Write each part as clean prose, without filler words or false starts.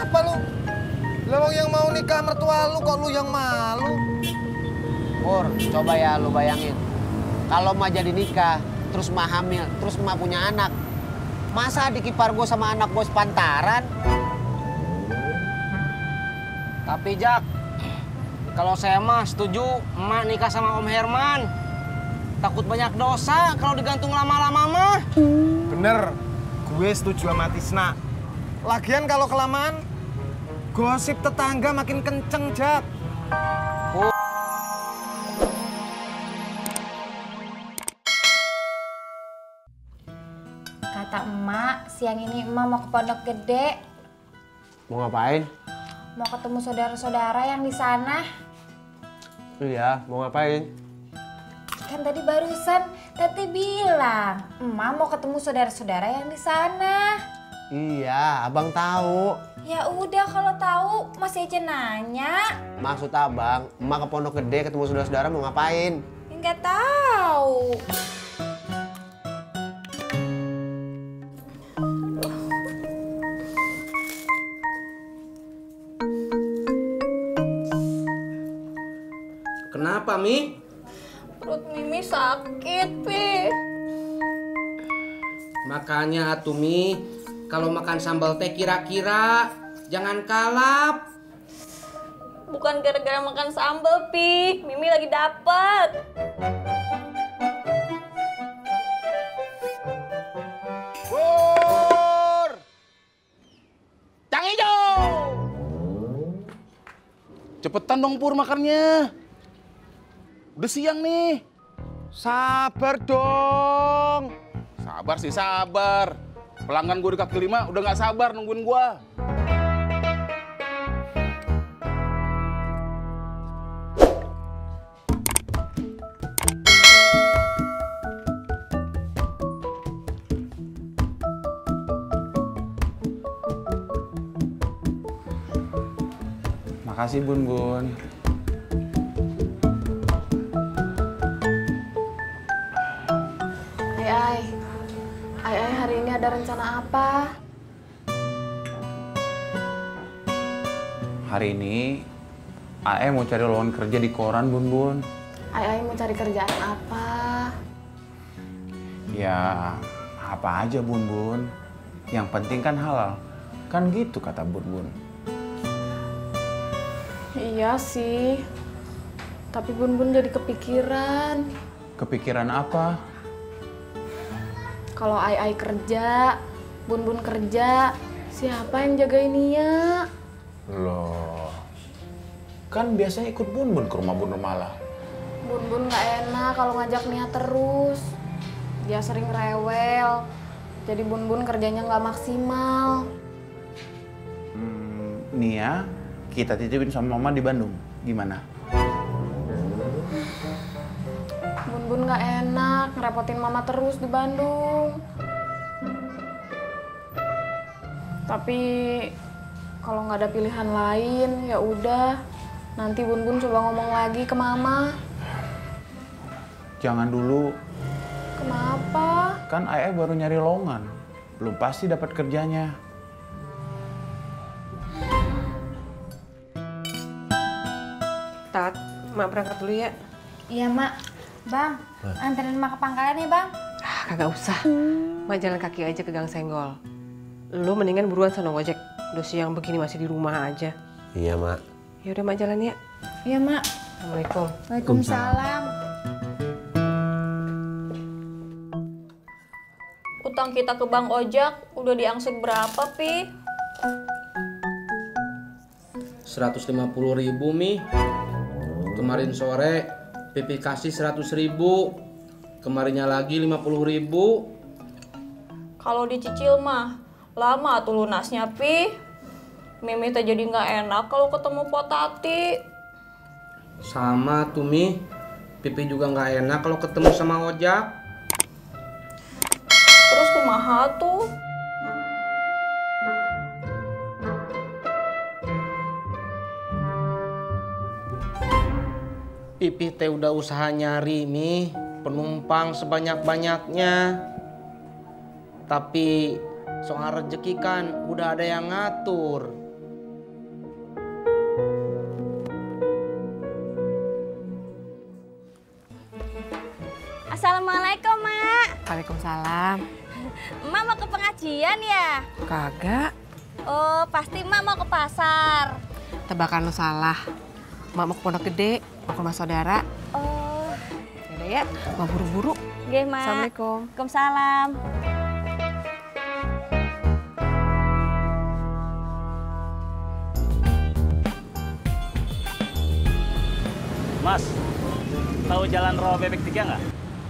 Kenapa lu? Lawang yang mau nikah mertua lu, kok lu yang malu? Pur, coba ya lu bayangin. Kalau emak jadi nikah, terus emak hamil, terus emak punya anak. Masa adik ipar gue sama anak gue sepantaran? Tapi Jak, kalau saya mah setuju emak nikah sama Om Herman. Takut banyak dosa kalau digantung lama-lama mah. Bener, gue setuju sama Tisna. Lagian kalau kelamaan, gosip tetangga makin kenceng, Jak. Kata emak, siang ini emak mau ke Pondok Gede. Mau ngapain? Mau ketemu saudara-saudara yang di sana. Iya, mau ngapain? Kan tadi barusan Tati bilang, emak mau ketemu saudara-saudara yang di sana. Iya, abang tahu. Ya udah kalau tahu masih aja nanya. Maksud abang, emak ke Pondok Gede ketemu saudara-saudara mau ngapain? Enggak tahu. Kenapa, Mi? Perut Mimi sakit, Pi. Makanya atuh Mi, kalau makan sambal teh kira-kira jangan kalap. Bukan gara-gara makan sambal, Pi. Mimi lagi dapet. Pur! Cang Ijo! Cepetan dong Pur makannya. Udah siang nih. Sabar dong. Sabar sih sabar. Pelanggan gue di kaki lima udah gak sabar nungguin gue. Makasih Bun Bun. Ai hari ini ada rencana apa? Hari ini Ae mau cari lowongan kerja di koran Bun Bun. Ai mau cari kerjaan apa? Ya apa aja Bun Bun. Yang penting kan halal. Kan gitu kata Bun Bun. Iya sih. Tapi Bun Bun jadi kepikiran. Kepikiran apa? Kalau Ai kerja, Bun Bun kerja, siapa yang jagain Nia? Loh, kan biasanya ikut Bun Bun ke rumah Bun Rumala. Bun Bun gak enak kalau ngajak Nia terus. Dia sering rewel, jadi Bun Bun kerjanya gak maksimal. Nia, kita titipin sama Mama di Bandung. Gimana? Bun Bun gak enak ngerepotin Mama terus di Bandung. Tapi kalau nggak ada pilihan lain, ya udah. Nanti Bun Bun coba ngomong lagi ke Mama. Jangan dulu. Kenapa? Kan Ae baru nyari lowongan. Belum pasti dapat kerjanya. Tat, Mak berangkat dulu ya. Iya mak. Bang, anterin mak ke pangkalan ya bang. Kagak usah. Mak jalan kaki aja ke Gang Senggol. Lu mendingan buruan sana ngojek. Udah siang begini masih di rumah aja. Iya, Mak. Ya udah Mak jalan ya. Iya mak. Assalamualaikum. Waalaikumsalam. Utang kita ke Bang Ojak udah diangsur berapa, Pi? 150.000 Mi. Kemarin sore Pipi kasih 100.000. Kemarinnya lagi 50.000. Kalau dicicil mah lama tuh lunasnya, Pi. Mimi teh jadi nggak enak kalau ketemu Potati. Sama tuh Mi. Pipi juga nggak enak kalau ketemu sama Ojak. Terus kumaha tuh? Pipi teh udah usaha nyari nih penumpang sebanyak-banyaknya. Tapi soal rezeki kan udah ada yang ngatur. Waalaikumsalam. Emak mau ke pengajian ya? Kagak. Oh, pasti emak mau ke pasar. Tebakan lu salah. Mak mau ke Pondok Gede, mau ke rumah saudara. Oh, Yaudah ya, mau buru-buru. oke, Mak. Assalamualaikum. Waalaikumsalam. Mas, tahu jalan Rawa Bebek 3 nggak?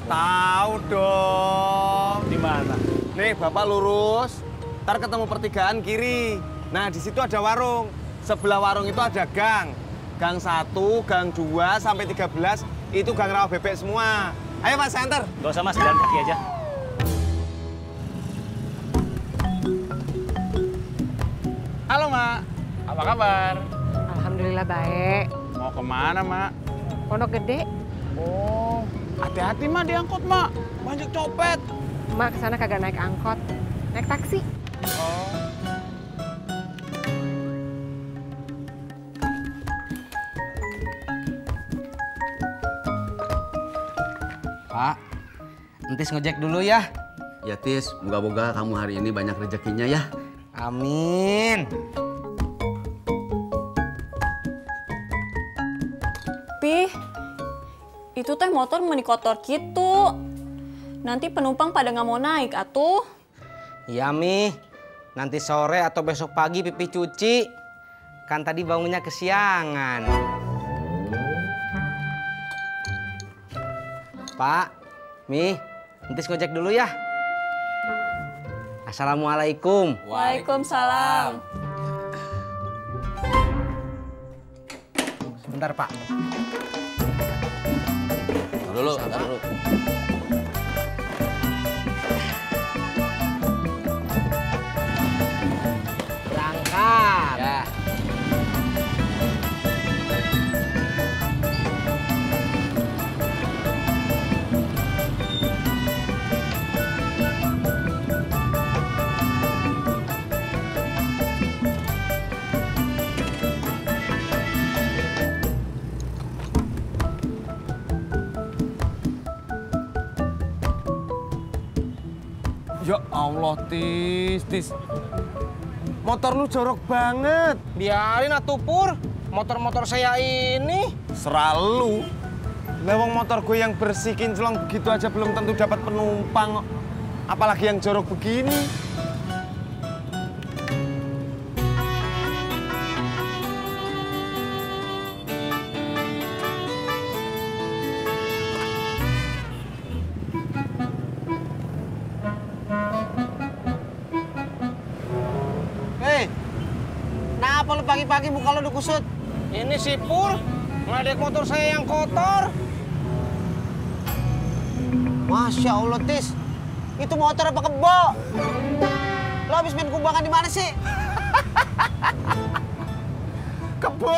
Tahu dong. Di mana? Nih, Bapak lurus. Ntar ketemu pertigaan kiri. Nah, di situ ada warung. Sebelah warung itu ada gang. Gang 1, gang 2, sampai 13, itu gang Rawa Bebek semua. Ayo Mas, saya antar. Gak usah Mas, jalan kaki aja. Halo, Mak. Apa kabar? Alhamdulillah baik. Mau kemana, Mak? Pondok Gede, Oh, hati-hati, Mak, diangkut, Mak. Banyak copet. Mak kesana kagak naik angkot, naik taksi. Pak, entis ngejek dulu ya. Ya Tis, moga-moga kamu hari ini banyak rezekinya ya. Amin. Pi, itu teh motor meni kotor gitu. Nanti penumpang pada nggak mau naik atuh. Iya, Mi. Nanti sore atau besok pagi Pipi cuci. Kan tadi bangunnya kesiangan. Pak, Mi, entis ngojek dulu ya. Assalamualaikum. Waalaikumsalam. Sebentar, Pak. Dulu. Berangkat. Ya. Ya Allah, Tis. Motor lu jorok banget. Biarin atuh Pur. Motor-motor saya ini. Seralu. Lewong motor gue yang bersih kinclong begitu aja belum tentu dapat penumpang. Apalagi yang jorok begini. Hei, kenapa lu pagi-pagi muka lu udah kusut? Ini si Pur. Ngeledek motor saya yang kotor. Masya Allah, Tis. Itu motor apa kebo? Lo habis main kumbangan di mana sih? Kebo.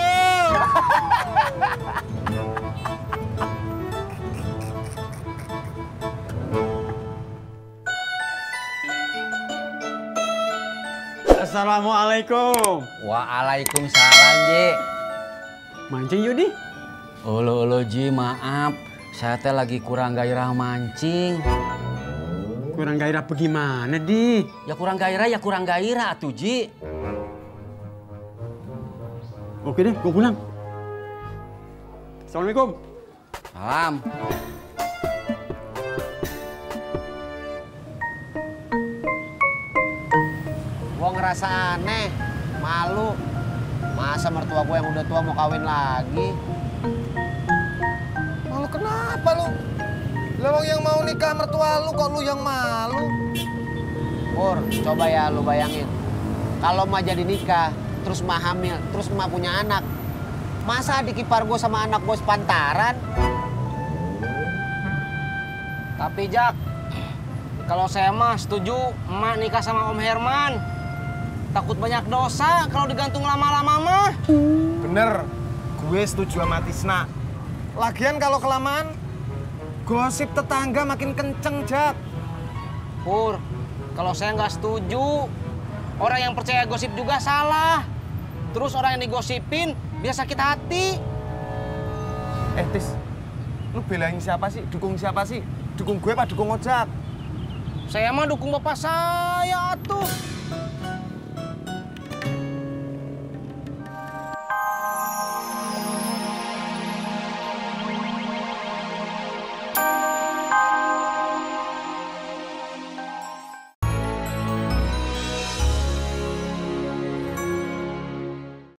Assalamualaikum. Waalaikumsalam, Ji. Mancing Yudi? Olo Ji, maaf. Saya teh lagi kurang gairah mancing. Kurang gairah bagaimana, Di? Ya kurang gairah atuh, Ji. Oke deh, gue pulang. Assalamualaikum. Salam. Gua ngerasa aneh, malu. Masa mertua gue yang udah tua mau kawin lagi? Malu kenapa lu? Lewong yang mau nikah mertua lu kok lu yang malu? Pur, coba ya lu bayangin. Kalau emak jadi nikah, terus emak hamil, terus emak punya anak. Masa adik ipar gue sama anak gue sepantaran? Tapi Jak, kalau saya mah setuju emak nikah sama Om Herman. Takut banyak dosa kalau digantung lama-lama mah. Bener, gue setuju sama Tisna. Lagian kalau kelamaan, gosip tetangga makin kenceng, Jak. Pur, kalau saya nggak setuju. Orang yang percaya gosip juga salah. Terus orang yang digosipin bisa sakit hati. Tis, lu belain siapa sih? Dukung siapa sih? Dukung gue apa dukung Ojak? Saya mah dukung bapak saya tuh.